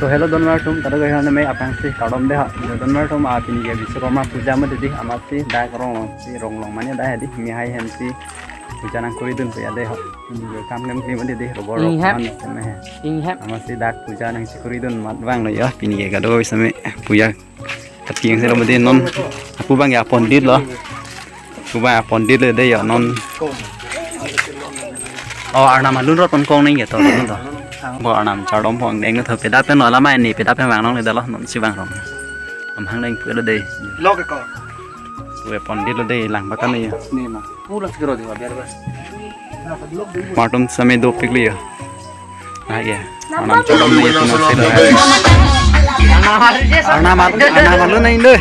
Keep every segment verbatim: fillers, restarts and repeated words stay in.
So, hello, donmar atum, kadokave aphanta me aphrangsi kardom dei ha. Yo, donmar atum, ah, pini ke Vishwakarma puja mati dei, amatsi dak rong alongsi, rong along mane dak dei, mehai ahem si puja nangkuri dun puya dei ha. Pini ke kam nem kri mati dei, robor rok Inghem. Man sem he. Inghem. Amatsi dak puja nangchekuri dun amat vanglo yo, pini ke kadokave aphanta me puja. Tapi yang sila mati non, apu abang ya pondit lo. Apu abang ya pondit lo dei yo non. Oh, arnam alun rot pon kong nangji to non to. Bo arnam chardom pon deng to peda pen lo lama ini peda pen vang nangledetlo non si vang rong. Amhang deng pu lo dei. Lok ko. Pu pondit lo dei lang bakan yo. Ni ma. Pulang segera dei biar ba. Martum same dopik liya. Ah, ya. Arnam chardom ni itu nasi dah. Arnam al-, arnam alun nangji dei.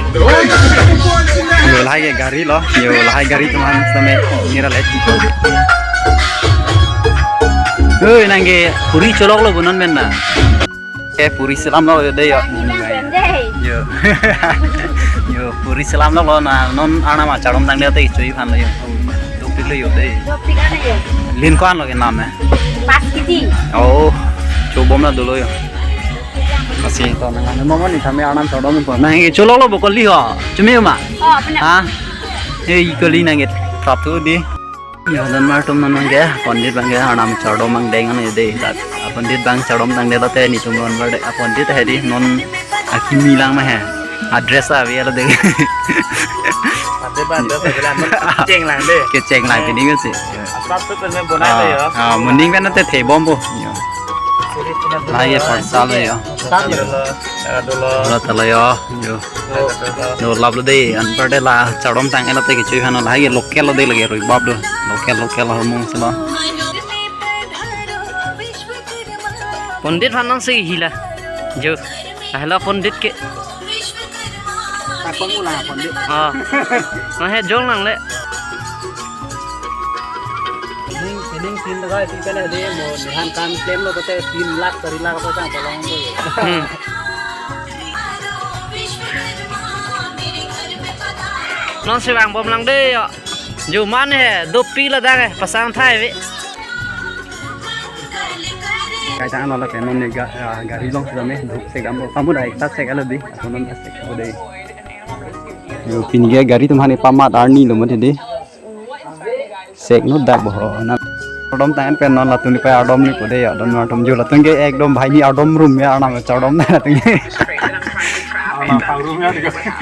Yo lahai ke gari lo. Yo lahai gari atum aphan same nira lek. Hoi, nang ke puri cholok lo bunon men na. Eh, puri selam lo dei yo. Dei. Yo. Yo, puri selam lo lo na non arnam chardom tangdet te chui aphan lo yo. Dopik lo yo dei. Dopik ana yo. Lin ko-an lo ke nam eh. Pas kiti. Oh, chobom na dolo yo. Masih to nang ano mo ni kami arnam chardom pon. Nang ke cholok lo bo kali ho. Chumi ma. Oh, apna. Ha? Eh, kali nang ke prap tu dei. Yo, donmar atum non abang ke, pondit abang ke, arnam chardom abang deng ano dei, dak, ah, pondit abang chardom tangdet lote netum ron bar dei, ah, pondit he dei, non akimi lang ma he, address ave lo dei. Ade ba, ade ba, bilang, kecheng lang dei. Kecheng lang, pini ko si. Asap tu kan main bonai dei yo. Ah, muning pen te thebom bo. Yo. Lahai ke parsal lo yo. Asap dei lo, dei lo. Lo talo yo, yo. Do lap lo dei, anpar dei la chardom tang-et lote kecho aphan lahai ke local lo dei lake rui bab do. Local, local hormung silo. Pondit aphan nang si hila. Jo. Ah, hello pondit ke. Takon mula pondit. Ah. Nang he jong nangle. Sining, sining tin laga isi kena dei mo nihan kam claim lo kote tin lakh, sari lakh apa sang tolong tu. Hmm. Non si vangbom lang dei yo. Jo man he, dopik ladak he, pasang thai ave. Kaita ano lake non ne ga-, ah, gari along sila me, duk sek ambo, kamu dah ekta sek alo dei, aku non sek alo dei. Yo, pini ke gari atum aphan pamat arni lo mati dei. Sek no dak bo ho na. Chardom tang-et pen non latum ni pa chardom ni po dei yo, donmar atum jo latum ke ekdom banghini chardom rum ya arnam chardom na latum ke.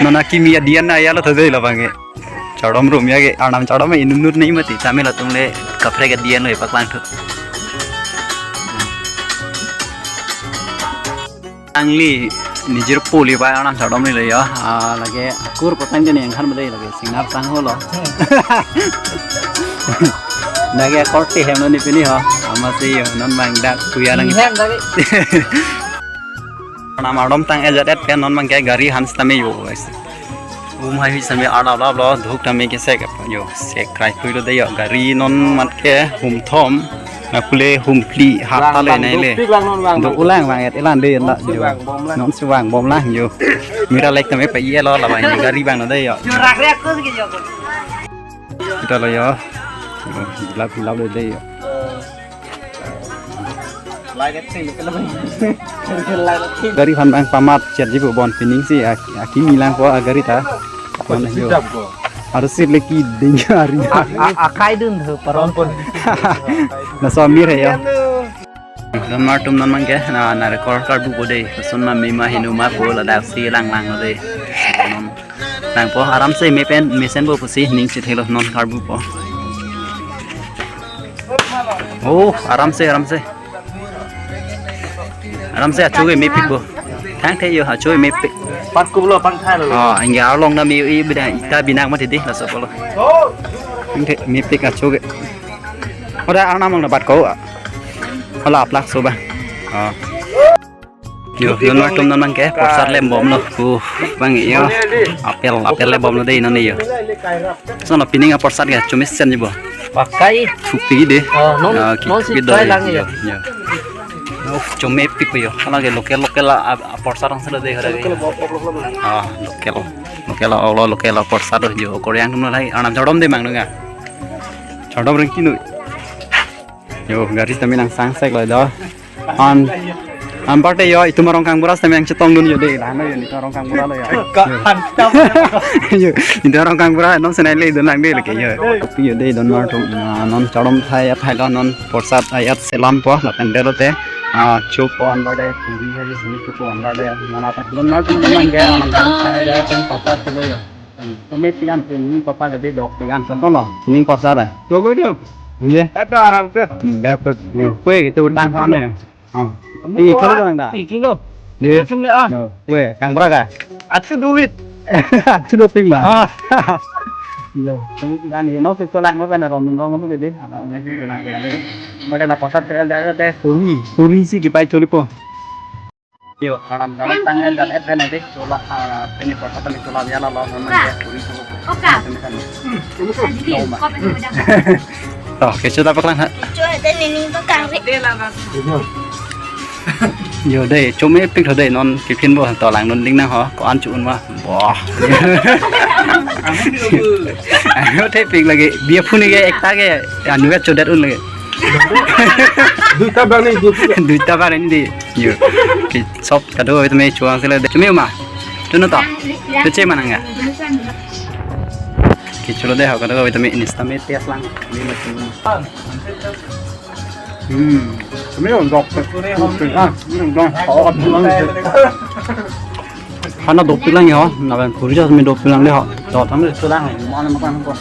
Non akimi adian na ya lo to dei labang ke. Chardom rum ya ke arnam chardom inut nut nangji mati tame latum le kaprek adian lo paklang thu. Angli nijir puli bai arnam chardom ni le ya. Ah, lake akur potang jani angkhan bade lake singar sang holo. Lake korte hem lo ni pini ho. Amatsi yo non abang dak kuya nang. Hem dak. Arnam chardom tang-et jat-et pen non abang ke gari aphan sitame yo. Umhai hui same arnam lap lo duk tame ke sek yo sek krai kui lo dei yo gari non mat ke hum thom. Na pule hum phli hap ta le nai le. Dopik lang non abang. Do ulang abang et elan dei la. Non si vangbom lang yo. Mira lek tame pa ye lo labang yo gari abang no dei yo. Yo rak rak ko si yo. Kita lo yo. Yo, lap lap lo dei yo. Gari aphan abang pamat chet ji pu bon pining si ak-, akimi lang po agari ta. Mana yo. Harus sir leki ding hari. A-, a-, akai dun ho paron pon. Na so amir he yo. Donmar atum non abang ke na, na record card bu bode. Sun ma me ma hinu ma po ladak si lang lang lo dei. Non. Nang po aram se me pen mesen bo pusi ning si thelo non karbu po. Oh, aram se, aram se. Aram se achoge mepik bo. Thang the yo achoge mepik. Pat kublo pang thai lo. Oh, angke arlong na me i bida ita binang mati dei laso polo. Thang the mepik achoge. Oda arnam ang na bat ko. Hala aplak so ba. Oh. Yo, yo, donmar atum non abang ke, porsat lembom lo. Uh, abang yo. Apel, apel lembom lo dei non yo. Sono pining aporsat ke, chumi sen ji bo. Pakai. Supi dei. Oh, non, ah, ki-, non si kido try yo, lang yo. Yo, yo. Uh, chumi pik yo. Hala ke local, local a, a, aporsat ang sila dei hara ke. Ah, local. Local a, olo, local aporsat yo. Korean tum lahai, arnam chardom dei mang nunga. Chardom ring kinu. Yo, gari tame nang sang sek lo do. An, Anparte yo, itum arong kangbura sitame nangchetongdun yo dei, la no yo, itum arong kangbura lo yo. Ka, han, ka. Yo, itum arong kangbura non senai le dun lang dei lake yo. Kopi yo dei don mar tum, ah, non chadom thai athai lo non porsat ayat selampo lapen delo te. Ah, chupo anbar de, puri hai, sini chupo anbar de. Mana ta don mar tum nang ge, nang ge, nang ge, pen papa tulo yo. Kami pian pun papa gede dok dengan satu lo. Ini pasar ya. Tuh gue dia. Iya. Ada orang tuh. Dapat. Kue itu utang sana. Oh. Ini kalau orang dah. Iki lo. Dia. Langsung deh, ah. No. Kue, kang berapa? Aku duit. Aku dua ping ba. Ah. Iya. Dan ini no sekolah mau kan orang ngomong gede. Mereka nak pasar saya ada ada teh. Turi, turi sih kita curi po. Yo, kalam kalam tang el dan et ben adik, chola, ah, pini kota pini chola dia la lo, memang dia puri tu. Oka. Ini kan. Ajli, Doma. Kopi udah. Toh, kecho ta paklang ha. Kecho ada nini to kang ri. Yo dei, chome pik tho dei, non kipin bo to lang non ding nang ho, ko-an chu-un ma. Boh. Ano te pik lagi, dia puni ke ekta ke, anu ke chodet un lagi. Duita bang ni, duita. Duita bang ni di. Yo. Ke sop kado itu me chuang sila de. Chumi uma. Tuno to. Kece mana enggak? Ke chulo de ha kado itu me insta me test lang. Ini macam. Hmm. Chumi un dok. Ah, ini dong. Oh, pulang. Hana dopik lang yo. Naban kurja me dopik lang de ha. Dok tang de chulang. Mana makan ko.